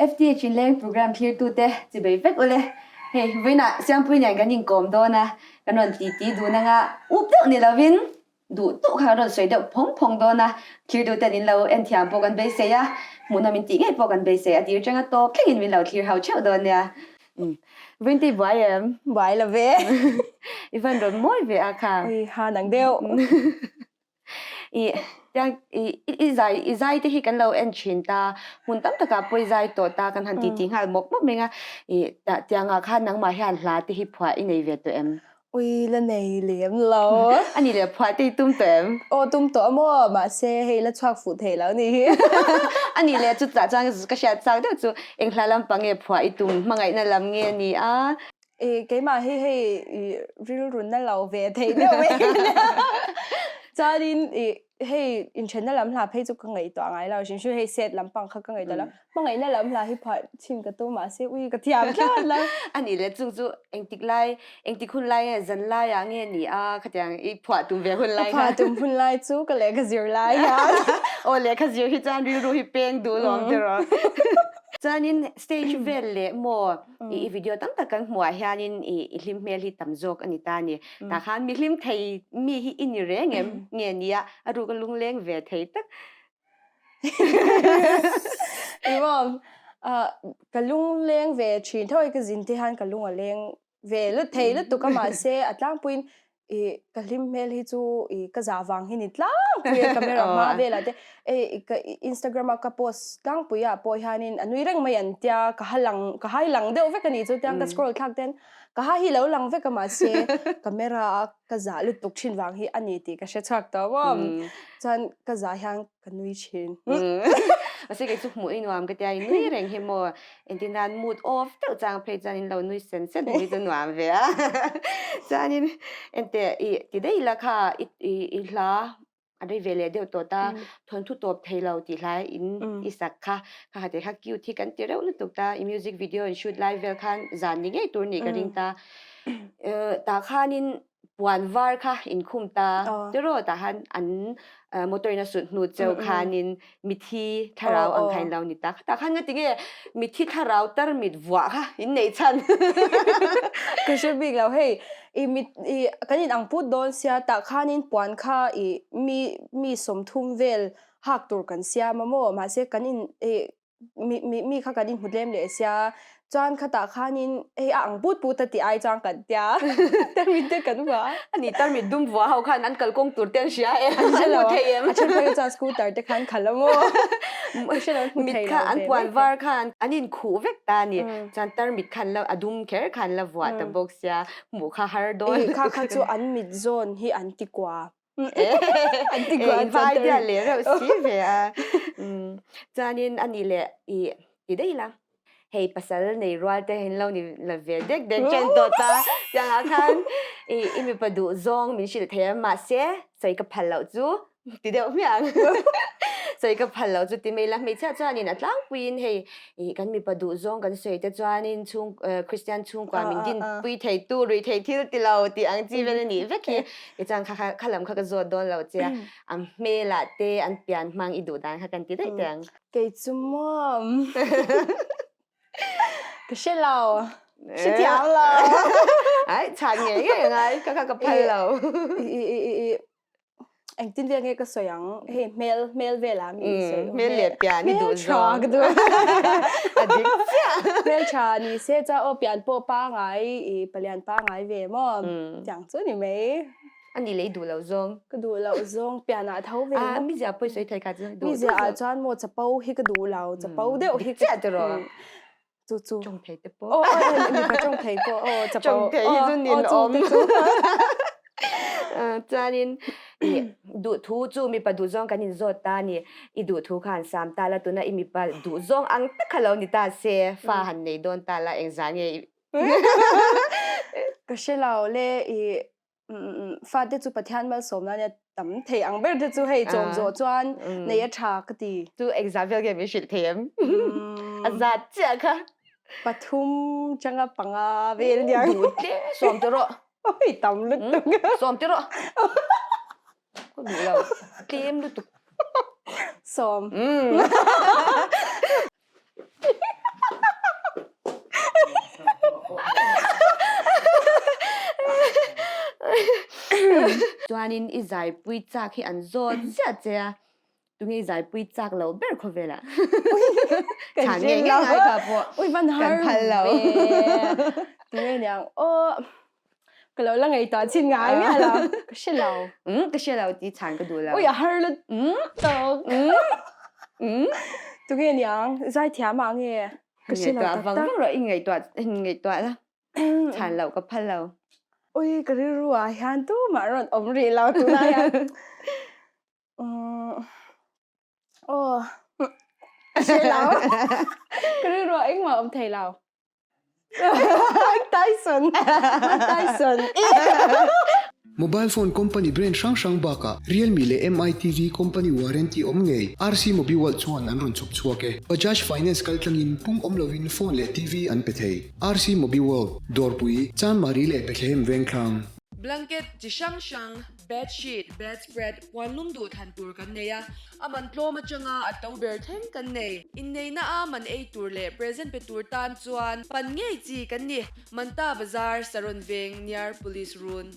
FTH Inleng Programme thlirtute chibei vek ule. Hei, vawiinah Siampui nen kan inkawm dawn a, kan rawn titi dun anga up deuh ni lovin duh duh kha kan rawn sawi deuh phawng phawng dawn a, thlirtuten in lo en thiam pawh kan beisei a, hmuhnawm in tih ngei pawh kan beisei a, tir changa tawp thlengin min lo thlir ho theuh dawn nia. Vawiin tih buai em? Buai lo ve. I van rawn mawi ve a kha. Ui, ha nang deuh. I tiang i i zai i zai te hi kan lo en thin ta, hmun tam takah pawh i zai tawh ta kan han titi nghal mawp mawp mai a, i tiangah khan nangmah hian hla te hi phuah i nei ve tawh em? Ui la nei lem lo. A nih leh phuah te i tum tawh em? Aw tum tawh a maw, mahse hei la chhuak fuh thei lo ni hi. A nih leh chutah chuan ka hriat chak deuh chu eng hla lampang nge phuah i tum, hmangaihna lam nge a ni a? I keimah hi hei i rilru na lo ve thei deuh mai nia. Chuanin i hei inthenna lam hla phei chu ka ngaihtuah ngai lo hrim hrim hei set lampang kha ka ngaihtuah lo. Hmangaihna lam hla hi phah chhin ka tum mahse ui ka thiam tlat lo. A nih leh chung chu engtik lai engtik hun lai nge zan laiah nge ni a khatiang i phuah tum ve hun lai kha. Ka phuah tum hun lai chu ka lehkha zir lai hian. Aw lehkha zir hi chuan rilru hi peng duh lawm tiraw. Chuanin stage vel leh maw i video tam tak kan hmuh ah hianin i i hlim hmel hi tam zawk a ni ta a ni. Tah khan mi hlim thei mi hi i ni reng em nge nia a ruk a lungleng ve thei tak. Imaw ka lungleng ve thin tho i ka zin te hian ka lung a leng ve lut thei lutuk a mahse a tlangpuiin i ka hlim hmel hi chu i ka zah vang hi ni tlangpui a camera hma velah te ei ka Instagram a ka post tlangpui ah pawh hianin a nui reng mai an tia ka ha lang ka hai lang deuh vek a nih chu tiang ka scroll thlak ten ka ha hi lo lang vek a mahse camera a ka zah lutuk thin vang hi a ni tih ka hre chhuak tawh maw chuan ka zah hian ka nui thin. Mahse kei chu hmuh i nuam ka tia i nui reng hi maw engtin nan mood off deuh chang phei chuan in lo nui sen sen hi chu nuam ve a. Chuanin enteh i ti daih la kha i i hla a rei ve leh deuh tawh ta thawnthu tawp thei lo tih hlai in i sak kha kha kha te kha cute hi kan ti reuh lutuk ta i music video in shoot lai vel khan zan ni ngei tur nih ka ring ta. Tah khanin puan var kha inkhum ta tiraw tah khan an motor in a sut hnu cheu khanin mithi thlarau ang kha in lo ni ta tah khan nga tinge mithi thlarau tarmit vuah kha in nei chhan ka hre bik lo hei i mit i kan in ang put dawn sia tah khanin puan kha i mi mi 30 vel hak tur kan siam a maw mahse kan in i mi mi mi kha kan inhmu tlem leh sia chuan khatah khanin hei a ang put put a tih ai chuan kan tia tarmit te kan vua ani tarmit dum vua ho khan an kalkawng tur te an hria em an hmu thei em a then phei chuan scooter te khan khalh a maw mit kha an puan var khan an inkhuh vek ta ani chuan tarmit khan la a dum kher khan la vuah ta bawk sia hmuh kha har dawn kha kha chu an mit zawn hi an ti kua An ti kual vai bial leh reuh si ve a. Chuanin ani leh i ti daih la. Hei pasal nei rual te hin lo ni la ve dek dek chen tawh ta. Tiangah khan i i mipa duh zawng min hrilh thei a mahse sawi ka phal loh chu ti deuh hmiah ang. Sawi ka phal loh chu ti mai la hmeichhia chuanin a tlangpuiin hei i kan mipa duh zawng kan sawi te chuanin chhung Kristian chhungkua min dinpui thei tu rui thei thil ti lo tih ang chi vel a nih vek hi. I chuan kha kha kha lam kha ka zawt dawn lo che a, an hmelah te an pian hmang i duh dan kha kan ti daih teh ang. Kei chu maw ka hre lo, hre thiam lo. Ai chhan ngei ngei a ngai, kha kha ka phal lo. I i i i engtin vel nge ka sawi ang, hei hmel hmel velah mi sawi. Hmel leh pian i duh zawng. Hmel tha ka duh. A dik chiah. Hmel tha ni se chuan aw pian pawh pangai i palian pangai ve maw. Tiang chu ni mai. A ni leh i duh loh zawng. Ka duh loh zawng pianah tho ve maw. Mizia pawh i sawi thei kha chu. Mizia ah chuan maw chapo hi ka duh lo, chapo deuh hi. Dik chiah tiraw. Chu chu. Tawng thei te pawh. Aw aw mipa tawng thei pawh aw chapo. Tawng thei hi chu nin awm. Chuanin i duh thu chu mipa duh zawng kan inzawt ta a ni. I duh thu kha han sam ta la tuna i mipa duh zawng ang tak kha lo ni ta se fa han nei dawn ta la engzah nge i Ka hre lo le i fate chu Pathian malsawmna nia tam thei ang ber te chu hei chawm zawh chuan nei a tha ka ti. Chu engzah vel nge min hrilh thei em? A zat chiah kha. Pathum changa panga vel nia. Duh tle sawm te rawh. Oi tam lutuk. Sawm te rawh. Ka duh lo. Tlem lutuk. Sawm. Chuanin i zaipui chak hi an zawt ziah che a, tunge i zaipui chak lo ber khawvelah? Chhan ngei ngei ngai kha pawh kan phal lo. Tunge niang aw ka lo la ngaihtuah chin ngai miah lo, ka hre lo. Umm ka hre lo tih chhan ka duh lo. Ui a har lutuk. Tunge niang zaithiam ah nge ka hre lo tak tak. Vang vang rawh i ngaihtuah ngaihtuah la. Chhan loh ka phal lo. Ui ka rilru ah hian tumah rawn awm rih lo tunah hian. Aw ka hre lo. Ka rilru ah engmah awm thei lo. Mike Tyson Mike Tyson. Mobile phone company brand hrang hrang bakah Realme leh Mi TV company warranty awm ngei RC Mobiworld chuan an rawn chhawp chhuak e. Bajaj Finance kaltlangin pung awm lovin phone leh TV an pe thei. RC Mobiworld, Dawrpui, Chanmari leh Bethlehem Vengthlang. Blanket chi hrang hrang, bed sheet, bedspread, puan lum duh thlan tur kan nei a, a man tlawm atanga a to ber thleng kan nei. Inneihna a man ei tur leh present pe tur tan chuan pan ngei chi kan ni. Manta Bazar, Saron Veng, near Police Run.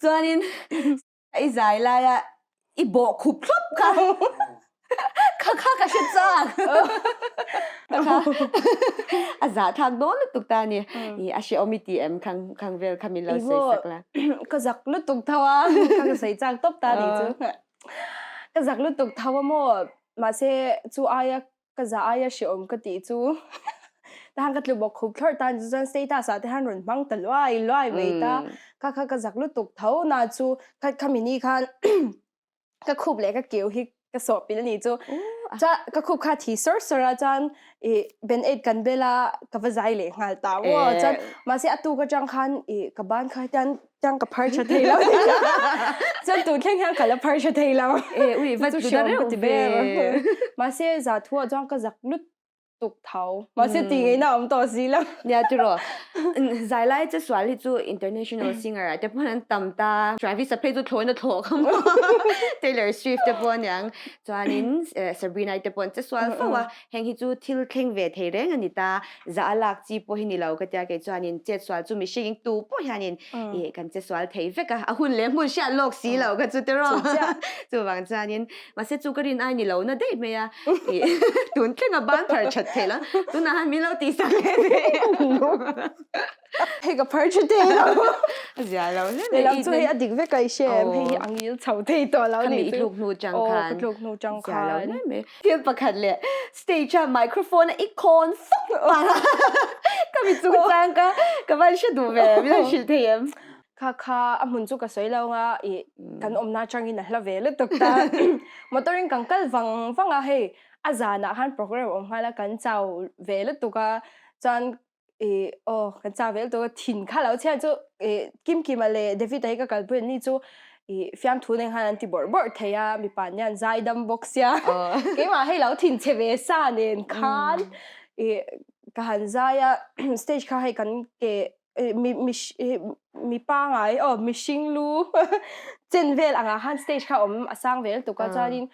Chuanin i zai laia i bawh khup thlawp kha kha kha ka hre chak kha a zah thlak dawn lutuk ta ni i a hreawm i ti em khang khang vel kha min lo sawi sak la ka zak lutuk tho a ka sawi chak tawp ta ni chu Ka zak lutuk tho a maw? Mahse chu aia ka za aia hreawm ka tih chu tahan ka tlu bawk khup thlawrh tan chu chuan status ah te han rawn hmang ta luai luai mai ta. Kha kha ka zak lutuk tho na chu kha khami ni khan ka khup leh ka keu hi ka sawh pil ni chu. Chuan ka khup kha thi sawr sawr a chuan ih band aid kan bel a ka va zai leh nghal ta maw. Chuan mahse a tuk atang khan ih ka ban kha hian Tang ka phar tha thei lo. Chuan tun thleng hian ka la phar tha thei lo. E ui va tu da reuh ti ve. Mahse za thu ah chuan ka zak lut tuk tho. Mahse ti ngei na awm tawh si lo. Nia tiraw. Zai lai che sual hi chu international singer ah te pawh an tam ta. Travis a phei chu thlawin a thlawh kha maw. Taylor Swift te pawh aniang. Chuanin Sabrina te pawh an che sual fo a. Heng hi chu thil thleng ve thei reng a ni ta, zah a lak chi pawh hi ni lo ka tia kei chuanin chet sual chu mihring tu pawh hianin ih kan che sual thei vek a, a hun leh hmun hriat lawk si lo kha chu tiraw chuvang chuanin mahse chu ka rin ai ni lo na daih mai a ih tun thleng a ban phar that theih lo tunah han min lo tihsak leh ve Hei ka phar tha thei lo. A zia lo hle mai. Lehlam chu hei a dik vek a i hre em? Hei hi a ngil chho thei tawh lo nih chu. Khami i tluk hnu chang khan. Aw ka tluk hnu chang khan. Zia lo hle mai. Thil pakhat leh stage a microphone a i khawn fak pang a. Khami chung chang ka ka van hre duh ve min han hrilh thei em? Kha kha a hmun chu ka sawi lo nga i kan awmna atangin a hla ve lutuk ta. Motor in kan kal vang vang a hei a zanah khan program awm nghal a kan chau ve lutuk a chuan i aw kan cha vel tu thin kha lo chian chu i kim kima le David a hi ka kalpui an ni chu i fiamthu nen khan an ti bawrh bawrh thei a mipa nian zaidam bawk sia keimah hei lo thin chhe ve sa nen khan i ka han zai a stage kha hei kan ke mi mi mi pangai aw mihring lu chen vel angah khan stage kha awm a sang vel tuk a chuanin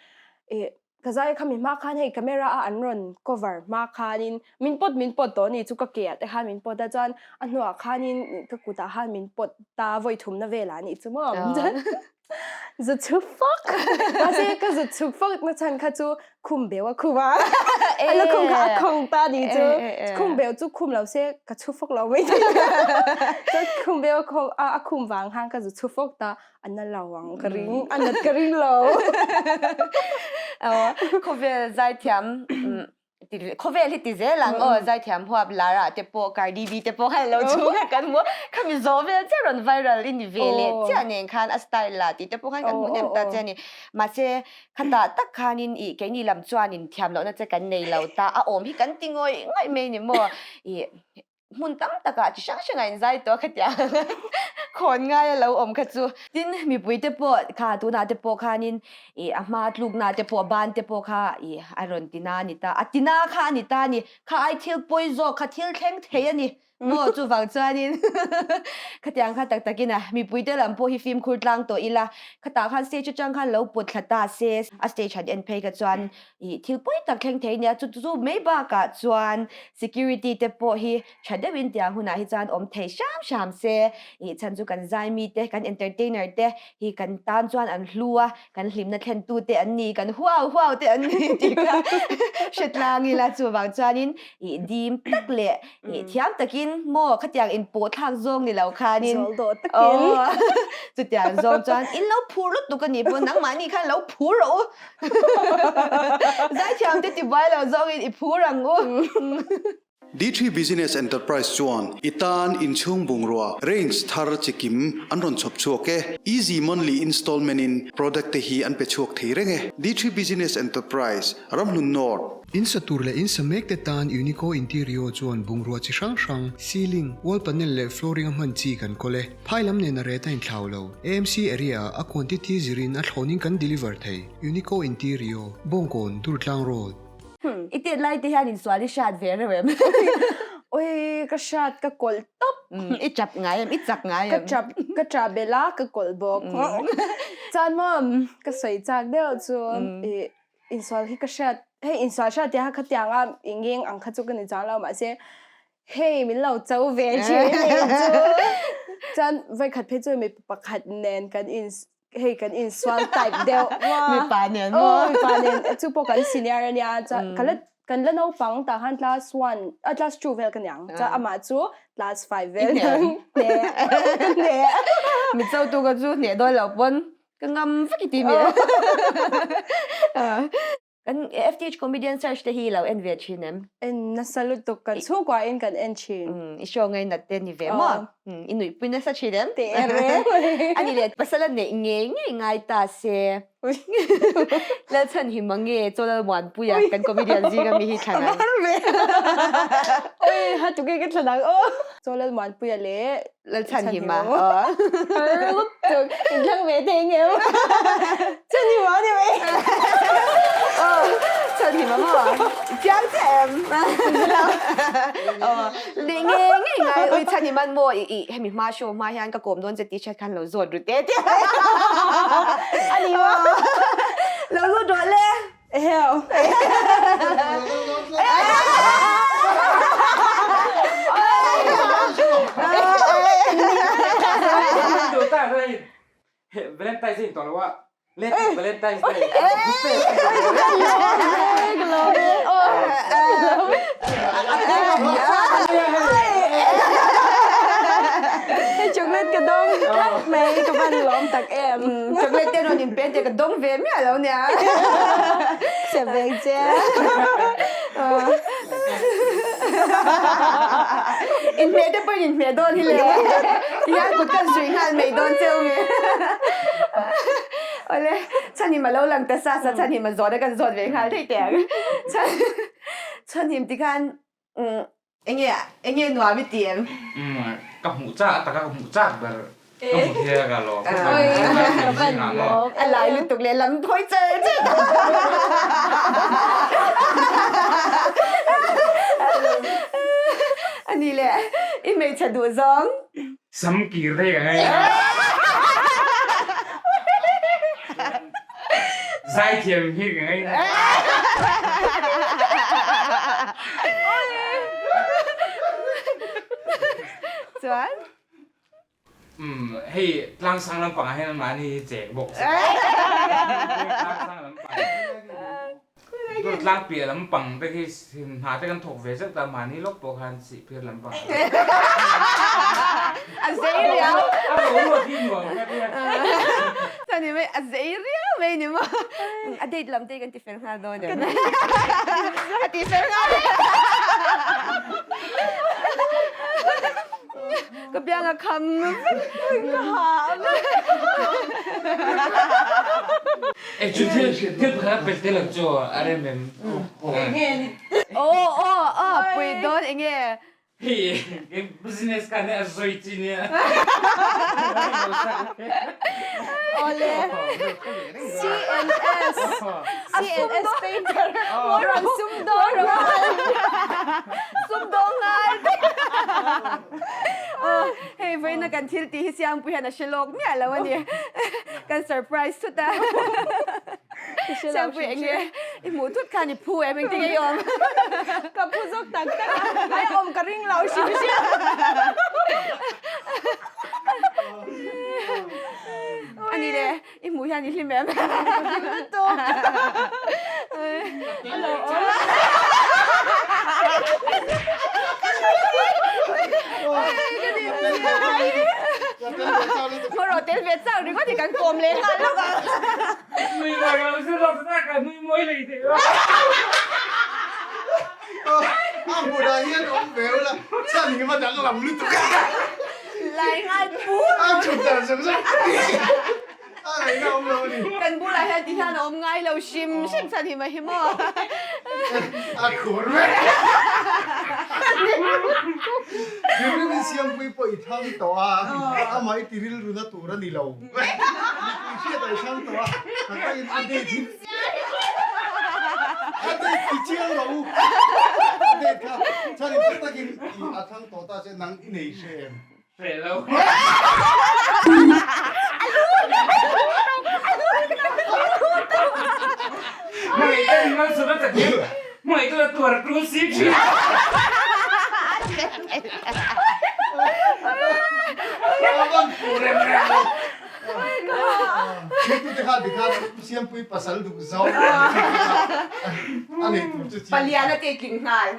i Ka zai kha mi hma khan hei camera a an rawn cover hma khanin min pawt min pawt tawh a ni chu ka ke ah te khan min pawt a chuan a hnuah khanin ka kutah khan min pawt ta vawi thumna velah a nih chu maw zut chhuk fak mahse ka zut chhuk fak na chhan kha chu khum beu a khum a a la khum kha a khawng ta a nih chu khum beu chu khum lo se ka chhu fak lo mai thei chuan khum beu a khum vang khan ka zut chhuk fak ta A na lo ang ka ring, a nat ka ring lo. Khawvel zaithiam khawvel hi ti zel ang aw zaithiam huap lar ah te pawh Cardi B te pawh khan lo chhung a kan hmu khami zawh vel chiah rawn viral i ni ve leh chiah nen khan a style la tih te pawh khan kan hmu hnem ta che a ni. Mahse khatah tak khanin ih keini lam chuanin thiam lohna che kan nei lo ta a awm hi kan ti ngawih ngawih mai ni maw ih hmun tam takah chi hrang hrangah in zai tawh a khatiang khawn ngai a lo awm kha chu. Tin, mipui te pawh kha tunah te pawh khanin ih a hma tlukna te pawh ban te pawh kha ih a rawn ti na a ni ta, a ti na kha a ni ta a ni, kha ai thil pawi zawk kha thil thleng thei a ni. Maw chuvang chuanin khatiang kha tak takin a mipuite lam pawh hi fimkhur tlang tawh ila, khatah khan stage atang khan lo pawt thla ta se, a stage han en phei kha chuan ih thil pawi tak thleng thei nia, chu chu mai bakah chuan security te pawh hi tha deuhin tiang hunah hi chuan awm thei hram hram se, ih chhan chu kan zai mite, kan entertainer te hi kan tan chuan an hlu a, kan hlimna thlentu te an ni, kan huau huau te an ni tih kha hre tlang ila chuvang chuanin ih dim tak leh ih thiam takin maw khatiang inpawh thlak zawng ni lo khanin Zawl dawh takin. Aw chutiang zawng chuan in lo phur lutuk a nih pawh nangmahni khan lo phur rawh u zaithiam te tibuai lo zawngin i phur ang u. D3 Business Enterprise chuan i tan inchhung bungrua range thar chi kim an rawn chhawp chhuak e. Easy monthly installment in product te hi an pe chhuak thei reng e. D3 Business Enterprise, Ramhlun North. In sa tur leh in sa mek te tan Unico Interior chuan bungrua chi hrang hrang, ceiling, wall panel leh flooring a hman chi kan kawl e. Phai lam nen a ret a inthlau lo. AMC area ah a quantity zirin a thlawnin kan deliver thei. Unico Interior, Bawngkawn, Durtlang Road. I tet lai te hian insual i hriat ve reuh em? Oi, ka hriat ka kawlh tawp. I chap ngai em? I chak ngai em? Ka chap, ka chap belh a, ka kawlh bawk. Chuan maw ka sawi chak deuh chu i insual hi ka hriat, hei insual hriat tih kha khatiang a i ngeng ang kha chu ka ni chang lo mahse hei min lo cho ve thin a nih chu. Chuan vawikhat phei chu mipa pakhat nen kan in hei kan insual type deuh mipa nen maw mipa nen chu pawh kan senior ania chuan ka la kan la naupang tah khan class 1 a class 2 vel ka niang chuan amah chu class 5 vel hne hne mi cho tu ka chu hne dawn lo pawn ka ngam vek i ti mi Kan FTH comedian search te hi lo en ve thin em? En nasa lutuk kan chhungkua in kan en thin. I show ngai nat te ni ve maw? I nuihpui nasa thin em? Teh reng. Ani leh pasal a neih ngei ngei ngai ta se. Lalchhan hi mange chaw Lalmuanpuia kan comedian zinga mi hi thlan ang. Oi ha tuke ka thlan ang aw. Chaw Lalmuanpuia leh Lalchhanhima. Lutuk inthlang ve thei ngem. Chhanhima ni mai. Oh, Chhanhima maw? Chiang che em? Oh, le nge nge ngai ui Chhanhiman maw i i hemi hma show hma hian ka kawm dawn che tih hriat khan lo zawt ru te te. Ani maw? Lo lut rawh le. Eheu. Valentine's Day tawh lo a. Let Valentine's Day. Hei chocolate ka dawng thlap mai ka van lawm tak em. Chocolate te rawn inpen te ka dawng ve miah lo nia. Chhe ve che. Inhmeh te pawhin inhmeh dawn hi le. Tihian kut kan zui nghal mai dawn cheu nge. Awle, chhanhim a lo lang ta sa sa chhanhim a zawt a kan zawt ve nghal theih teh ang. Chhanhim tikhan Enge enge nuam i ti em? Umm ka hmuh chak a taka ka hmuh chak ber ka hmu thei a ka lawm A lai lutuk leh lam thawi char char ta. Ani leh i hmeichhe duh zawng. Sam kir thei ka ngei a. Zaithiam hi ka ngei na. Chuan? Um, hei tlangsang lampang ah hin anmahni hi chek bawk si. Tlangsang lampang. Tur tlangpiah lampang te khi hna te kan thawk ve zeuh ta mahni lawk pawh khan sihphir lampang. A zei riau. A boruak hi nuam ka tia. Chuan ni mai a zei riau mai ni maw. A date lam te kan ti fel nghal dawn em? A ti fel nghal. Ka biang a kham vek. Ka ha vek. E chu thil thil pakhat a pel tel ang chu a rem em? Enge ni? Aw aw aw pui dawn enge? Hei business khan a zoi chi nia. Awle CNS CNS painter rawn sum dawn rawh. Sum dawn ngai. Aw, hei vawiina kan thil tih hi Siangpui hian a hre lawk miah lo a ni. Kan surprise thut a. Siangpui eng nge i hmuh thut khan i phu em engtin nge i awm? Ka phu zawk tak tak a, ai awm ka ring lo hrim hrim. A ni le, i hmuh hian i hlim em? Ka hlim lutuk. A lo awm. Hmaraw tel ve chak ringawt hi kan kawm leh nghal lawk ang. Nui mawi lo zir lo chu ka nui mawi lei thei lo. A hmunah hian awm ve ula, chhan hi va danglam lutuk a. Lai nghal pur. A chhut dan zawng zawng a ngaihna awm lo a ni. Kan bulah hian ti hian a awm ngai lo hrim hrim chhan hi mai hi maw. A khur vek. Rimrim in Siampui pawh i thang tawh a, amah i ti rilru na tur a ni lo. Mipui hriat a i thang tawh a, ka takin a date hi a date ti chiang rawh u. A date kha chhan in tak takin i a thang tawh ta che nang i nei hre em? Hre lo. Hmangaih ka ni malsawm a ka ti. Hmangaih ka la tuar tul si thin. Siampui pasal duh zawng a nei tur chu chiang. Palian a tih tling nghal.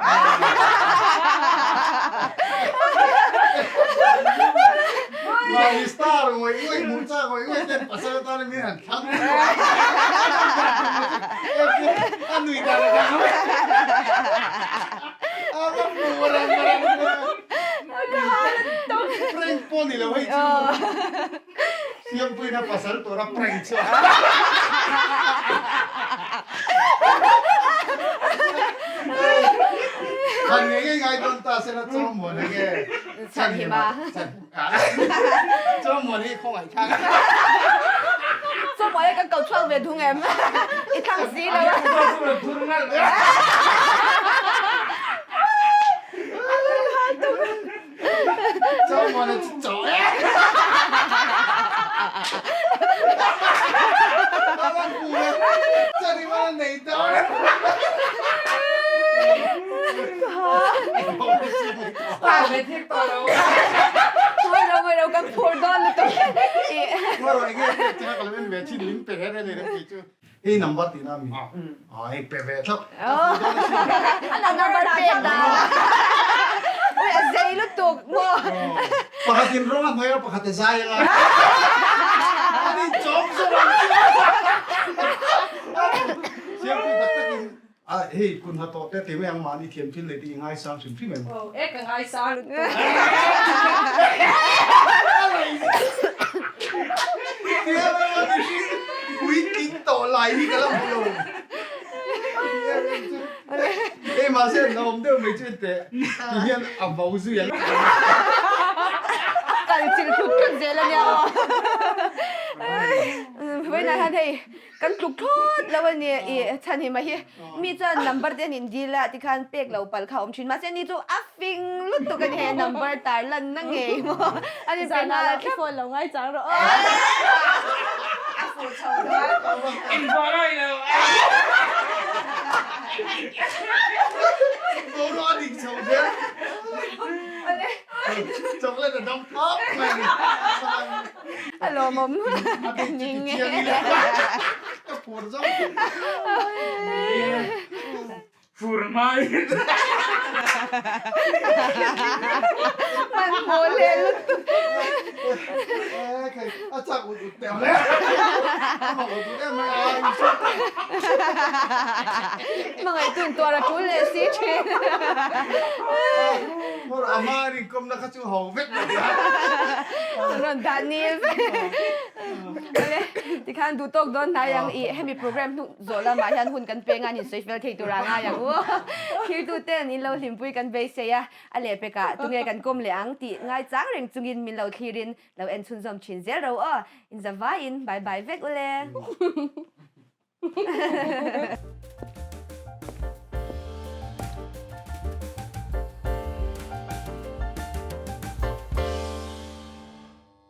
Mahni star ngawih ngawih hmuh chak ngawih ngawih ten pasal atana min han thlang a nui dan a dang a va hmu reng reng prank pawh ni lo hei chu Siampuina pasal tura prank chu Khan ngei ngei ngai dawn ta sela chaw muan enge Chhan hima Chaw muan hi khawngaih thlak Chaw muan hi kan ko chhuak ve thung em I thlang si lo a Chaw muan a chu chaw e Chhan hima nei dawn Kan phur dawn lutuk Hei number tihna a mi? A hei pe ve thlap. A number pek da. Ui a zei lutuk maw. Pakhat in rawng a hnuai a pakhat a zai anga. Ani chawm zawk ang chu. Siampui tak takin A hei kun hnathawh te ti mai ang mahni thiam thil nei te i ngaisang hrim hrim em? Aw e ka ngaisang lutuk. Tia emaw mihring puitling tawh lai hi ka la hmu lo. Hei mahse an awm deuh mai chu enteh ti hian a vo zui ang. A kal chilh tlut tlut zel ania aw. Vawiinah hian hei Kan tluk thlawt lo a ni i chhan hi mai hi. Mi chuan number te an in dil a tikhan pek lo palh kha a awm thin. Mahse ni chu a fing lutuk a ni hei number tar lan na ngei maw a ni pe nghal thlap. Phone lo ngai chang rawh aw. A fuh chho dawn. Engvang a ilo. Boruak a dik chho zel. Chocolate a dam phak mai a ni. A lawmawm ka ning e. Ka phur zawk. Phur hmai. Hmanhmawh leh lutuk. A chak ut ut teuh le. A mak ut ut em mai a. Hmangaih tun tuar a tul leh si thin. Hmawr a hma a rinkawmna kha chu ho vek mai a. Rawn dah nil vek. Awle, tikhan duh tawk dawn hnai ang i hemi program hnu zawh lamah hian hun kan peng a, an insawi fel thei tur a ngai ang u. Thirtuten in lo hlimpui kan beisei a, a lehpekah tunge kan kawm leh ang tih ngaichang reng chungin min lo thlirin lo en chhunzawm thin zel ro aw. Inzavaiin bye bye vek ule.